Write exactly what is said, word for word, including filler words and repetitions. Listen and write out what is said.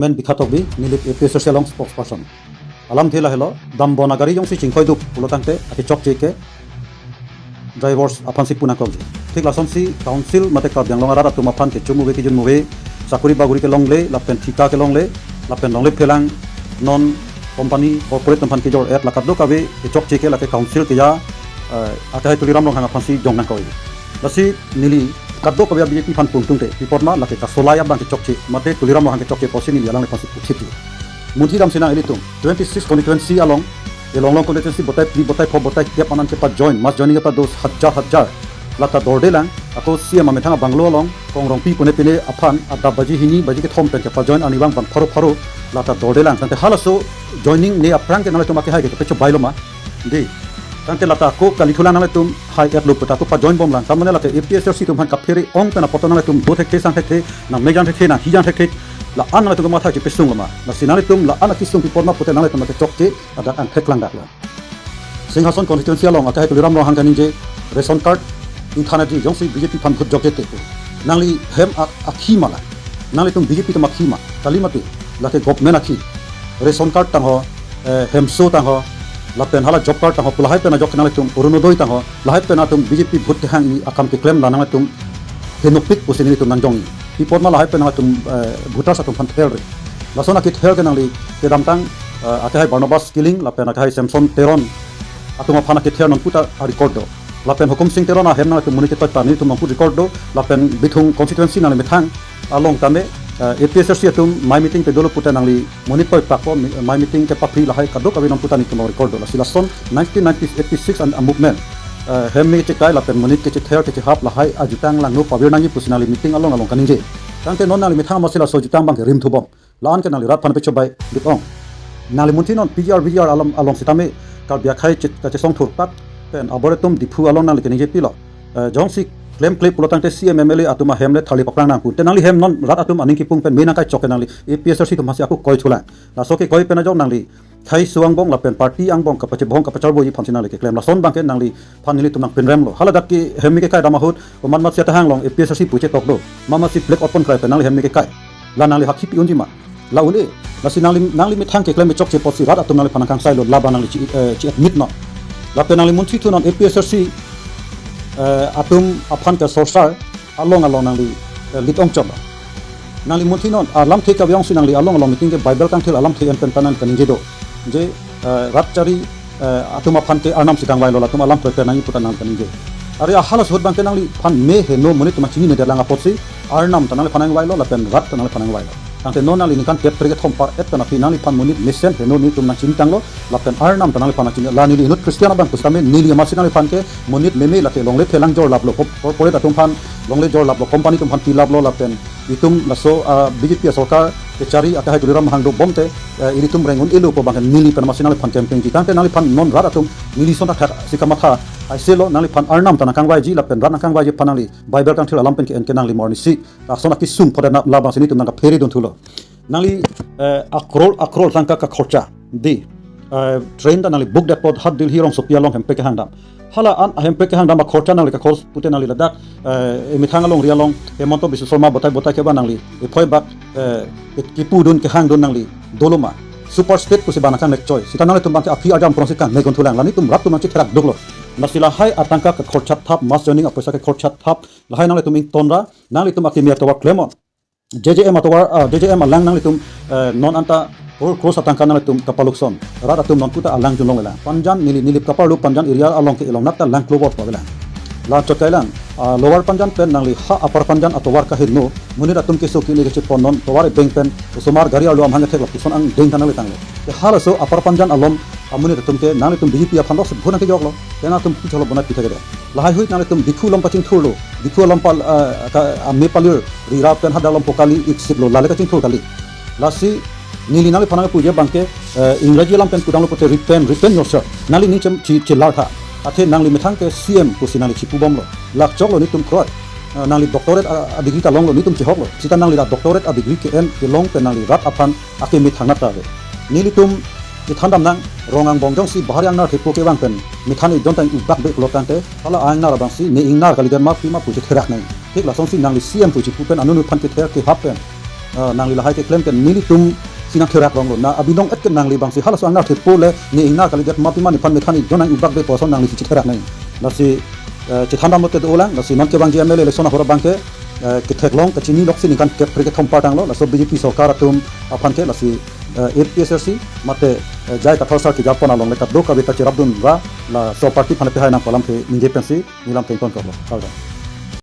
Men Bikha Tokbi, Nilip A P S R C along spokesperson. Alamthe lahelo, dambona gari jongsi chingkoi duk pulo tangte, ake chokche ke drivers aphansi pu nangkokji. Thik lasonsi council mate Karbi Anglong arat atum aphan kechumuve kejunmuve, sakuri baguri kelongle, lapen thika kelongle, lapen longle phelang non company corporate atum aphan kejor-et la kadokave kechokche ke lake council keja, eh, akehai Tuliram Ronghang aphansi jong nangkok. Lasi neli kadokave B J P aphan pungtungte, pi apot ma lake kasolai abang kechokche, mate Tuliram Ronghang kechokche pusi neli alangliphansi puthit. Munthi damsi nang ilitum, twenty-six constituency along, Longlong constituency botai phli, botai pho, botai kep anan kepajoin, mass joining kepado hajar hajar. Lata dordelang, ako C M amethang abanglo along, Kong Rongpi pune pine aphan, adap baji hini, baji kethom pen kepajoin, arnivang bang pharo pharo, lata dordelang. Tangte halaso joining ne aphrang ke nanglitum akehai ke, kepecho bailo ma. Dei. Tangte lata ako kali thulang nanglitum hai-etlo puta ako pajoin bomlang. Tamane lata A P S R C atum aphan kaphere ong pen apot nanglitum do thekthe sang thekthe, nang mejang thekthe, nang hijang thekthe. La-an nanglitum kamathai chepesung loma. Lasi nanglitum la-an akesung pi apot ma pute nanglitum kechokche adak angthek lang daklo. Singhason constituency along akehai Tuliram Ronghang kaningje ration card ingthan aji jongsi B J P aphan vote jokje te. Nangli hem a-, akhi mala. Nanglitum B J P atum akhi ma. Kali mati. Lake government akhi. Ration card tangho, eh, hemso tangho, lapen hala job card tangho, pu lahai pen ajok nanglitum Orunodoi tangho, lahai pen atum B J P vote kehang i akam keklem la nanglitum henopik pusi nelitum nangjong i. Pi apot ma lahai pen atum, eh, voters atum aphan therre. Lason akether ke nangli kedamtang, eh, akehai Barnabas Killing, lapen akehai Samson Teron atum aphan akether nonputa a-record do. Lapen Hukum Sing Teron ahem nanglitum monit ketoi ta nelitum nonpu record do, lapen Bithung constituency nangli methang along tame, eh, A P S R C atum mai meeting pedolo puta nangli monit toi pakpo, mi-, mai meeting kepaphri lahai kadokave nonputa nelitum record do. Lasi lason nineteen ninety eighty-six an a-movement, eh, hem me chekai lapen monit kechether kechehap lahai ajutang langno pavir nangji pusi nangli meeting along along kaningje. Tangte non nangli methang amatsi laso jutang abang kerim thubom. La-an ke nangli rat aphan pecho bai dik ong. Nangli munthi non P G R, V G R along, along sitame Karbi akhei chit kachesong thurpak pen abore atum Diphu along nangli keningje pilo. Eh, jongsi klemkle pulo tangte C M M L A atum ahem le tharli paphrang nangkun. Te nangli hem non rat atum aning kipung pen me nangkaichok ke nangli A P S R C atum aphansi ako koi thulang. Laso kekoi pen ajok nangli khei su angbong lapen party angbong kapachebong kepacharboji aphansi nangli keklem. Lason abang ke nangli aphan nelitum nangpinrem lo. Hala dak ke hem me kekai dam ahut, komat matsi atahang along A P S R C pu chetok do. Mama si black open krai pen nangli hem me kekai. La nangli hakhi pi unji ma. La un-e. Lasi nangli, nangli methang keklem chokche apotsi rat atum nangliphan nangkangsai lo, labang nangli chi, eh, chi admit non. Lapen nangli munthi thu non A P S R C, eh, atum aphan ke sorsar along along nangli, eh, lit ong chot lo. Nangli munthi non, alamthe kave ongsi nangli along along meeting ke Bible kangthir alamthe en pen ta nangli kaningje do. Je, eh, rat chari, eh, atum aphan ke Arnam si tangvailo, latum alam toi pen nangji puta nangli kaningje. Are ahalaso ahut abang ke nangliphan me heno monit atum chinine detlang apotsi, Arnam ta nangliphan nangvailo, lapen rat ta nangliphan nangvailo. Tangte non nangli ningkan tep kre kethom par-et pen aphi nangliphan monit mesen heno nelitum nangchini tanglo, lapen Arnam ta nangliphan nangchini. La neli inut Christian abang pusitame neli amatsi nangliphan ke monit meme lake longle phelang jorlaplo, corp-, corporate atum aphan longle jorlaplo, company atum aphan pilaplo, lapen itum laso, ah, B J P asorkar kechari akehai Tuliram Ronghang dobom te, eh, ilitum reng un-elo pu abang ke neli pen amatsi nangliphan campaign ji. Tangte nangliphan non rat atum neli son thakthak si kamatha. Aise lo nangliphan Arnam ta nangkangvaiji lapen rat nangkangvaiji aphan nangli Bible kangthir alam pen ke-en ke nangli mornisi. Lason akesung phodet na labangsi nelitum nangkaphere dun thulo. Nangli, eh, akrol, akrol tangka kakhorcha. Dei, eh, train ta nangli book det apot ha Delhi rongsopi along hemprek kehang dam. Hala an hemprek kehang dam akhorcha nangli kakhor pute nangli ladak, eh, emethang alongri along, Himanta Biswa Sarma botai botai keba nangli, ephoi bak, eh, kipu dun kehang dun nangli, dolo ma. Super state pusi bang nangkangnek choi. Sita nanglitum abang ke aphi arjam prongsi kangnek un thulang. La nelitum rat atum nangchitherak duklo. Lasi lahai atangka kekhorcha thap, mass joining apoisa kekhorcha thap. Lahai nanglitum ingtonra, nanglitum akimi atovar klemon. J J M atovar, ah, J J M alang nanglitum, eh, non anta crore crore atangka nanglitum kapalukson. Rat atum nonputa alang junlong elang. Panjan neli, Nilip kaparlo Panjan area along ke elong nak ta lang klobor po elang. La chot kailang, ah, Lower Panjan pen nangli ha Upper Panjan atovar kaheno, monit atum keso kine kechepon non, tovar ebeng pen, osomar gari arlo amahang kethek lapuson angdeng ta nangli tanglo. Ke halaso Upper Panjan along, amonit atum ke, nanglitum B J P aphan lo, sebut nangkejoklo. Ke nangtum pi chalo bonai pi thek de. Lahai hui nanglitum Diphu along kachingthurlo. Diphu along pal, eh, ka, ame palir rira pen hadak along pokali iksiplo. Lale kachingthur kali. Lasi neli nangliphan nangpuji abang ke, eh, Ingraji alam pen pudanglo pute repent, repent yourself. Nangli ning chem chi, chelar tha. Athe nangli methang ke C M pusi nangli chipubomlo. Lak choklo nelitum kroi. Eh, nangli doctorate a, a degree ta longlo nelitum chehoklo. Sita nangli la doctorate a degree ke-en kelong pen nangli rat aphan akimi thangnat ta ave. Nelitum chethan dam nang, rong angbong jongsi bahari angnar thepo kevang pen, methan ejon tang ubak be pulo tangte, hala angnar abangsi, ne ingnar kalidet ma pima pu chetherak nang. Thik lasonsi nangli C M pu chipu pen, anunu aphan kether kehap pen. eh, nangli lahai keklem ke nelitum si nangtherak longlo. Na abinong et ke nangli bangsi halaso angnar thepo le ne ingnar kalidet ma pima nephan methang ik donang ibak be poson nangli si chetherak nang. Lasi, eh, chethan damlo te dolang, lasi non kevangji M L A election ahora abangke, eh, ketheklong kachini loksi ningkan kep phre kethom partanglo, laso B J P sorkar atum aphan ke lasi, eh, A P H L C mate, eh, J I Kathar sar kejapon along le kadokave kacherapdun ra laso party aphan le pehai nangpo alam ke ningje pensi neli lam kengton koklo. Kardom.